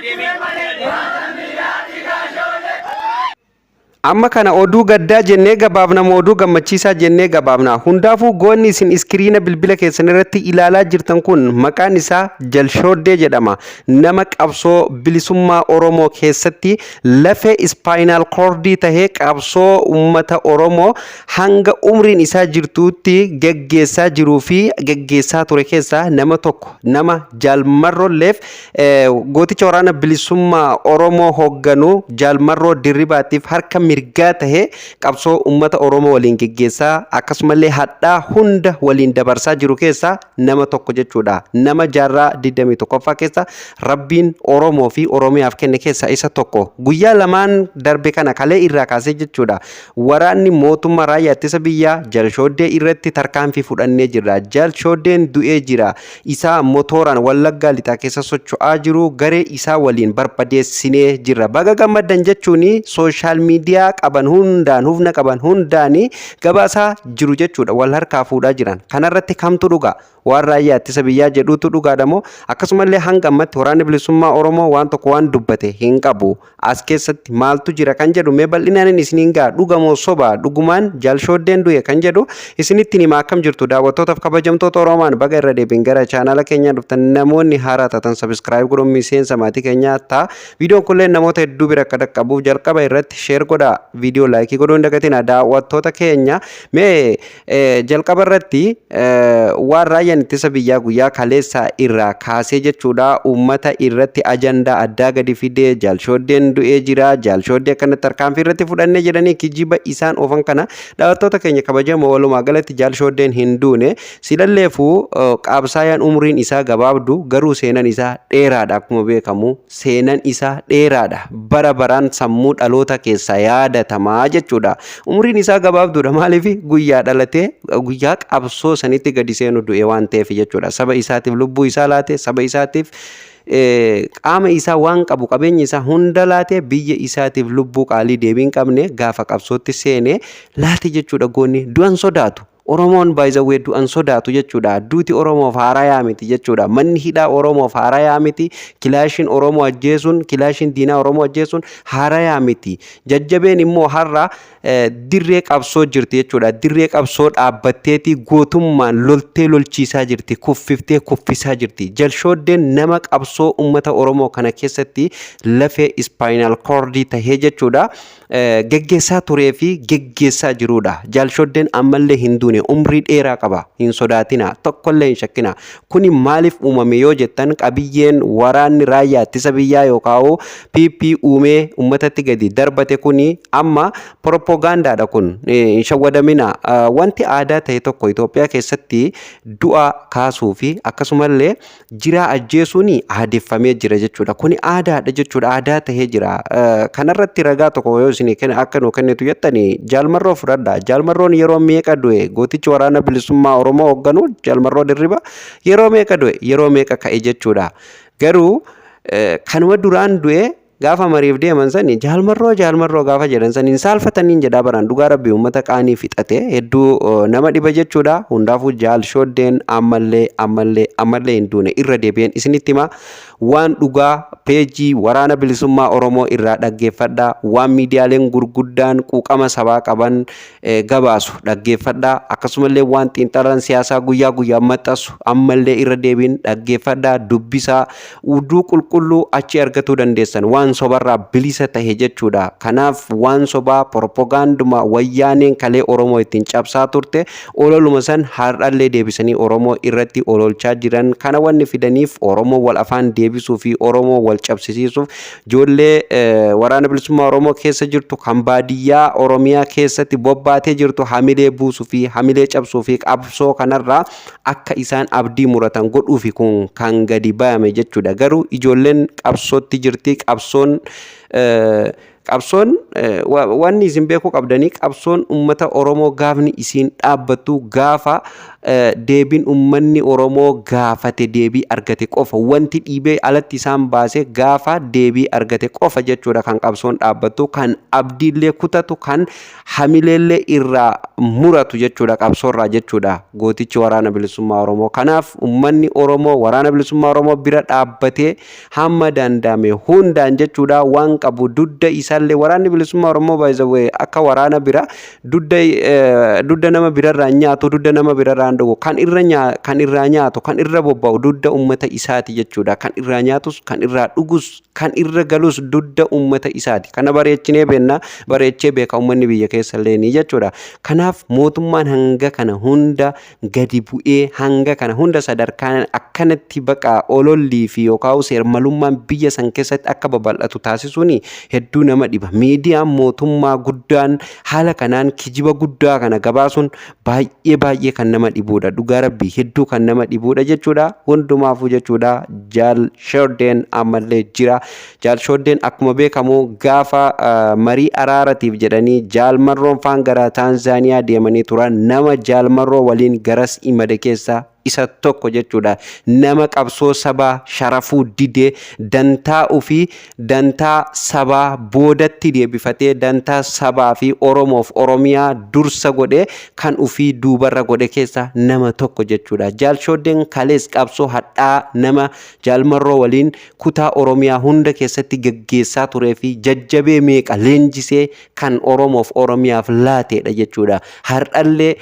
deemi. Amma kana oduu gaddaa jennee gabaafna moo oduu gammachiisaa jennee gabaafna? Hundaafuu goonni isin iskiriina bilbila keessan irratti ilaalaa jirtan kun maqaan isaa Jalshooddee jedhama. Nama qabsoo bilisummaa Oromoo keessatti lafee ispaayinaal koordii tahee qabsoo uummata Oromoo hanga umriin isaa jirtuutti geggeessaa jiruu fi geggeessaa ture keessaa nama tokko, nama Jaal Marroolleef gooticha waraana bilisummaa Oromoo hoogganu Jaal Marroo Dirribaatiif harka mirgaa tahee qabsoo uummata Oromoo waliin geggeessaa, akkasumallee hadhaa hunda waliin dabarsaa jiru keessaa nama tokko jechuudha. Nama jaarraa 21ffaa keessa Rabbiin Oromoo fi Oromiyaaf kenne keessaa isa tokko. Guyyaa lamaan darbe kana kalee irraa kaasee jechuudha. Waraanni mootummaa raayyaa ittisa biyyaa Jalshooddee irratti tarkaanfii fudhannee jirra. Jalshooddeen du'ee jira. Isaa motooraan Wallaggaa Lixaa keessa socho'aa jiru garee isaa waliin barbadeessinee jirra. Baga gammaddan jechuun sooshaal miidiyaa qaban hundaan, humna qaban hundaan gabaasaa jiru jechuudha. Wal harkaa fuudhaa jiran. Kanarratti kamtu dhugaa? Waan raayyaa ittisa biyyaa jedhuutu dhugaadha moo? Akkasumallee hanga ammatti waraanni bilisummaa Oromoo waan tokko waan dubbate hin qabu. As keessatti maaltu jira kan jedhu mee bal'inaan isiniin ga'a. Dhuga moo soba? Dhugumaan Jaalshooddeen du'e kan jedhu isinitti hima. Akkam jirtu daawwattootaaf kabajamtoota Oromaan? Baga irra deebiin gara chaanaala keenyaa dhuftan. Namoonni haaraa taatan subscribe godhuun miseensa maatii keenyaa ta'a. Viidiyoon kunillee namoota hedduu bira akka dhaqqabuuf jalqaba irratti share godhaa, viidiyoo like godhuu hin dagatina. Daawwattoota keenya, mee jalqaba irratti waan raayyaan ittisa biyyaa guyyaa kaleessaa irraa kaasee jechuudha uummata irratti ajandaa addaa gadi fidee, Jaalshooddeen du'ee jira, Jaalshooddee akkanatti tarkaanfii irratti fudhannee jedhanii kijiba isaan oofan kana, daawwattoota keenya kabajamoo, walumaa galatti Jaalshooddeen hin duune. Silalleefuu qaabsaayaan umriin isaa gabaabdu garuu seenan isaa dheeraadha. Akkuma beekamu seenan isaa dheeraadha, bara baraan sammuu dhaloota keessaa yaadatamaa jechuudha. Umriin isaa gabaabduudha. Maaliif? Guyyaa dhalatee guyyaa qabsoo sanitti gadi seenu du'e waan ta'eef jechuudha. Saba isaatiif lubbuu isaa laate, saba isaatiif qaama isaa, waan qabu, qabeenya isaa hunda laate, biyya isaatiif lubbuu qaalii deebii hin qabne gaafa qabsootti seene laate jechuudha. Goonni du'an sodaatu. Oromoon, by the way, du'an sodaatu jechuudha. Duuti Oromoof haarayaa miti jechuudha. Manni hidhaa Oromoof haarayaa miti. Kilaashiin Oromoo ajjeesuun, kilaashiin diinaa Oromoo ajjeesuun haarayaa miti. Jajjabeen immoo har'a dirree qabsoo jirti jechuudha. Dirree qabsoo dhaabbatteeti gootummaan loltee lolchiisaa jirti. Kuffiftee kuffisaa jirti. Jalshooddeen nama qabsoo uummata Oromoo kana keessatti lafee spinal cordii tahee jechuudha, geggeessaa turee fi geggeessaa jirudha. Jaalshoddeen ammallee hin duune, umrii dheeraa qaba. Hin sodaatina, tokkollee hin shakkina. Kuni maaliif uumame yoo jettan, qabiyyeen waraanni raayyaa ittisa biyyaa yookaan PP uumee uummatatti gadi darbate kuni amma propoogaandaadha kun. Hin shawwadamina. Wanti aadaa ta'e tokko Itoophiyaa keessatti du'a kaasuu fi akkasumallee jiraa ajjeesuun aadeffamee jira jechuudha. Kuni aadaadha jechuudha. Aadaa tahee jira. Kanarratti ragaa tokko yoo isin akka nu kennitu jettani, Jaalmarroo fudhadha. Jaalmarroon yeroo meeqa du'e? Gootichi waraana bilisummaa Oromoo hoogganu Jaalmarroo Dirriba yeroo meeqa du'e? Yeroo meeqa ka'e jechuudha. Garuu kanuma duraan du'e gaafa mariif deeman sani Jaalmarroo Jaalmarroo gaafa jedhan sani hin saalfataniin jedhaa baraan. Dhugaa rabbi, uummata qaanii fixate, hedduu nama dhiba jechuudha. Hundaafuu Jaal Shooddeen ammallee, ammallee, ammallee hin duune. Irra deebi'een isinitti hima, waan dhugaa peejii waraana bilisummaa Oromoo irraa dhaggeeffadhaa, waan miidiyaaleen gurguddaan quuqama sabaa qaban gabaasu dhaggeeffadhaa, akkasumallee waan xiinxalaan siyaasaa guyyaa guyyaan maxxansu ammallee irra deebiin dhaggeeffadhaa, dubbisaa. Oduu qulqulluu achi argatuu dandeessan, waan sobarraa bilisa tahe jechuudha. Kanaaf waan sobaa propagaanduma wayyaaneen kalee Oromoo ittiin cabsaa turte, ololuma san har'allee deebisanii Oromoo irratti ololchaa jiran. Kana wanni fidaniif Oromoo wal afaan deebisuu fi Oromoo wal cabsisiisuuf, ijoollee waraana bilisummaa Oromoo keessa jirtu kan baadiyyaa Oromiyaa keessatti bobbaatee jirtu hamilee buusuu fi hamilee cabsuu fi qabsoo kanarraa akka isaan abdii muratan godhuufi kun kan gadi bayame jechuudha. Garuu ijoolleen qabsootti jirti. Qabsoon Qabsoon, wanni isin beekuu qabdanii, qabsoon uummata Oromoo gaafni isiin dhaabbattu gaafa deebiin uummanni Oromoo gaafate deebii argate qofa. Wanti dhiibee alatti isaan baase gaafa deebii argate qofa jechuudha kan qabsoon dhaabbattu, kan abdiillee kutatu, kan hamileellee irraa muratu jechuudha qabsoorraa jechuudha gootichi Waraana Bilisummaa Oromoo. Kanaaf uummanni Oromoo Waraana Bilisummaa Oromoo bira dhaabbatee hamma danda'ame hundaan jechuudha waan qabu dugda isaallee, Waraanni Bilisummaa Oromoo baay'ee akka waraana bira dugda nama birarraa nyaatu, dugda nama birarraa dhugu, kan irra kan irraa nyaatu, kan irra bobba'u dugda uummata isaati jechuudha. Kan irraa nyaatus, kan irraa dhugus, kan irra galus dugda uummata isaati. Kana bareechinee beenna, bareechee beeka uummanni biyya keessa illee ni jechuudha. Kanaaf mootummaan hanga kana hunda gadi bu'ee, hanga kana hunda sadarkaan akkanatti baqa olollii fi yookaan seermalummaan biyya san keessatti akka babal'atu taasisuun hedduu nama dhiba. Miidiyaan mootummaa guddaan haala kanaan kijiba guddaa kana gabaasuun baay'ee baay'ee kan nama dhibudha. Dhugaa Rabbii, hedduu kan nama dhibudha jechuudha. Hundumaafuu jechuudha, Jaal Shoddeen ammallee jira. Jaal Shoddeen akkuma beekamu gaafa marii araaratiif jedhanii Jaal Marroon faan gara Taanzaaniyaa deemanii turan, nama Jaal Marroo waliin garas imale keessaa isa tokko jechuudha. Nama qabsoo sabaa sharafuu didee, dantaa ofii dantaa sabaa boodatti deebifatee, dantaa sabaa fi Oromoof Oromiyaa dursa godhee kan ofii duubarra godhe keessa nama tokko jechuudha. Jaal Shoddeen kalees qabsoo hadhaa nama Jaal Marroo waliin kutaa Oromiyaa hunda keessatti gaggeessaa turee fi jajjabee meeqa leenjisee kan Oromoof Oromiyaaf laateedha jechuudha. Har'allee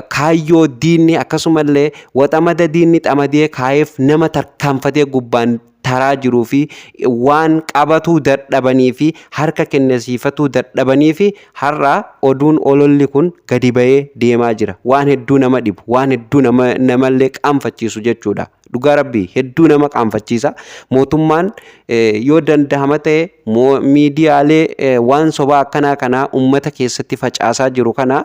kaayyoo diinni akkasumallee waxamada diinni xamadee kaayeef nama tarkaanfatee gubbaan taraa jiruu fi waan qabatuu dadhabanii fi harka kennisiifatuu dadhabanii fi har'a oduun ololli kun gadi ba'ee deemaa jira. Waan hedduu nama dhibu, waan hedduu nama namallee qaanfachiisu jechuudha. Dhugaa Rabbii, hedduu nama qaanfachiisa. Mootummaan yoo danda'ama ta'e miidiyaalee waan sobaa akkanaa kanaa uummata keessatti facaasaa jiru kana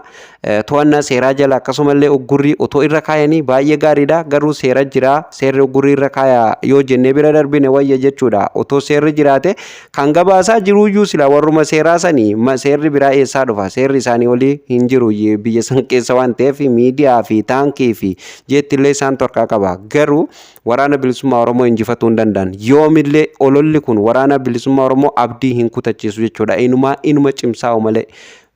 to'annaa seeraa jala akkasumallee uggurrii otoo irra kaayanii baay'ee gaariidha. Garuu seera jira, seerri uggurrii irra kaaya yoo jennee bira darbine wayya jechuudha. Otoo seerri jiraate kan gabaasaa jiruyyuu sila warruma seeraa sanii, seerri biraa eessaa dhufa? Seerri isaanii olii hin jiru biyya san keessa waan ta'eef, miidiyaa fi taankii fi jeettillee isaan torqaa qaba. Garuu Waraana Bilisummaa Oromoo injifatuu hin danda'an. Yoomillee ololli kun Waraana Bilisummaa Oromoo abdii hin kutachiisu jechuudha. Inumaa inuma cimsaa'u malee.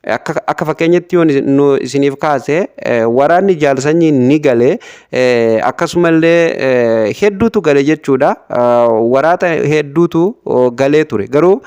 Akka fakkeenyatti yoo isiniif kaase, waraanni Jaalsanyii ni gale, akkasumallee hedduutu gale jechuudha. Waraata hedduutu galee ture. Garuu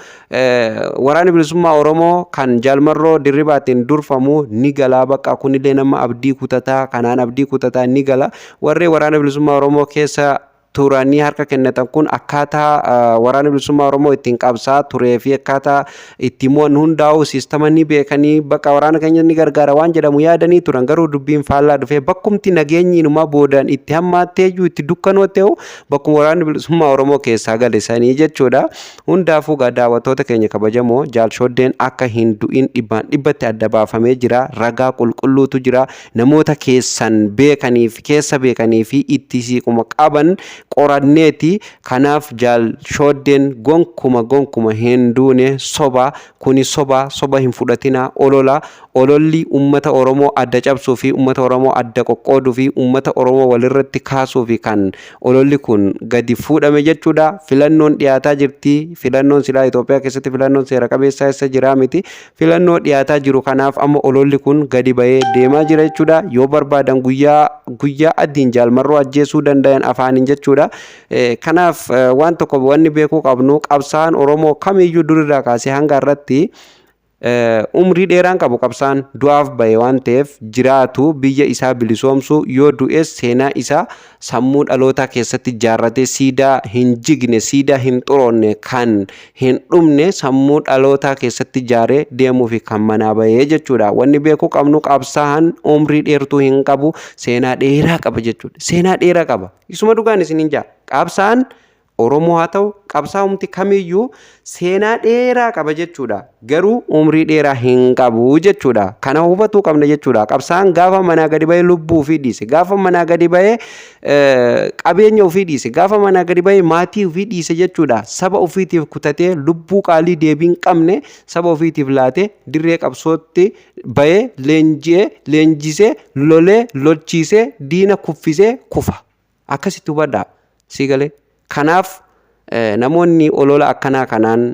Waraanni Bilisummaa Oromoo kan Jaalmarroo Dirribaatiin durfamu ni galaa, bakka kunillee nama abdii kutataa kanaan abdii kutataa ni gala. Warri Waraana Bilisummaa Oromoo keessa turanii harka kennatan kun akkaataa Waraana Bilisummaa Oromoo ittiin qabsaa turee fi akkaataa itti mo'an hundaa'u siistama ni beekanii, bakka waraana keenya ni gargaara waan jedhamu yaadanii turan. Garuu dubbiin faallaa dhufee, bakkumti nageenyi inumaa boodaan itti hammaatteeyyuu itti dukkanoo ta'u bakkuma Waraanni Bilisummaa Oromoo keessaa gale sanii jechuudha. Hundaafuu gaa, daawwattoota keenya kabajamoo, Jaal Shoddeen akka hin du'in dhibbaan dhibbatti adda baafamee jira. Ragaa qulqulluutu jira. Namoota keessan beekaniif, keessa beekanii fi itti siiquma qaban qoranneeti. Kanaaf Jaal Shoddeen gonkuma gonkuma hin duune. Soba kuni, soba, soba hin fudhatina. Olola, ololli ummata Oromoo adda cabsuu fi ummata Oromoo adda qoqqooduu fi ummata Oromoo walirratti kaasuu fi kan ololli kun gadi fuudhame jechuudha. Filannoon dhiyaataa jirti. Filannoon silaa Itoophiyaa keessatti filannoon seera qabeessaa isa jiraa miti. Filannoo dhiyaataa jiru kanaaf amma ololli kun gadi ba'ee deemaa jira jechuudha. Yoo barbaadan guyyaa guyyaa adiin Jaalmarroo ajjeesuu danda'an afaaniin jechuudha. Kanaaf waan tokko wanni beekuu qabnu, qabsaa'aan Oromoo kamiyyuu durirraa kaasee hanga irratti umrii dheeraan qabu. Qabsaan du'aaf bahe waan ta'eef, jiraatu biyya isaa bilisoomsu, yoo du'es seenaa isaa sammuu dhalootaa keessatti jaarratee, siidaa hin jigne, siidaa hin xuroonne, kan hin dhumne sammuu dhalootaa keessatti jaaree deemuufi kan manaa bahee jechuudha. Wanni beekuu qabnu, qabsaa'aan umrii dheertuu hin qabu, seenaa dheeraa qaba jechuudha. Seenaa dheeraa qaba. Isuma dhugaan isiniin jaa. Qabsaa'aan Oromoo haa ta'u qabsaa'umti kamiyyuu seenaa dheeraa qaba jechuudha. Garuu umrii dheeraa hin qabu jechuudha. Kana hubatuu qabna jechuudha. Qabsaa'aan gaafa manaa gadi bahee lubbuu ofii dhiise, gaafa manaa gadi bahee qabeenya ofii dhiise, gaafa manaa gadi bahee maatii ofii dhiise jechuudha. Saba ofiitiif kutatee lubbuu qaalii deebii hin qabne saba ofiitiif laatee dirree qabsootti bahee leenji'ee, leenjisee, lolee, lolchiisee, diina kuffisee kufa. Akkasitti hubadhaa. Sii galee. Kanaaf namoonni olola akkanaa kanaan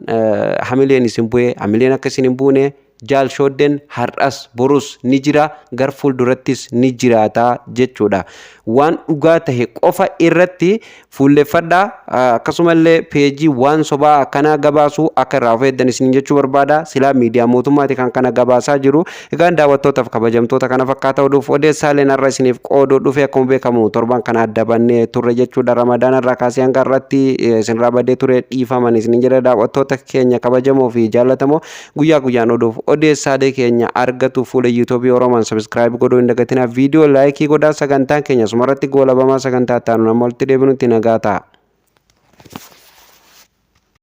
hamileen isin bu'e, hamileen akka isin hin buune, Jaal Shooddeen har'as borus ni jira, gar fuuldurattis ni jiraata jechuudha. Waan dhugaa tahe qofa irratti fuulleffadhaa. Akkasumallee peejii waan sobaa akkanaa gabaasu akka irraa of eegdan isiniin jechuu barbaada. Silaa miidiyaa mootummaati kan kana gabaasaa jiru. Egaan daawwattootaaf kabajamtoota kana fakkaata oduuf odeessaaleen har'a isiniif qooduu dhufe. Akkuma beekamu torban kana adda bannee turre jechuudha. Ramadaana irraa kaasee hanga har'atti isinirraa badee ture, dhiifaman isiniin jedha. Daawwattoota keenya kabajamoo fi jaallatamoo, guyyaa guyyaan oduuf odeessaalee keenya argatu fuula yuutuubii Oromaan subscribe godhuu hin dagatinaa, viidiyoo like godhaa. Sagantaan keenya asumarratti goolabamaa. Sagantaa itti aanu nama walitti deebinutti nagaa ta'a.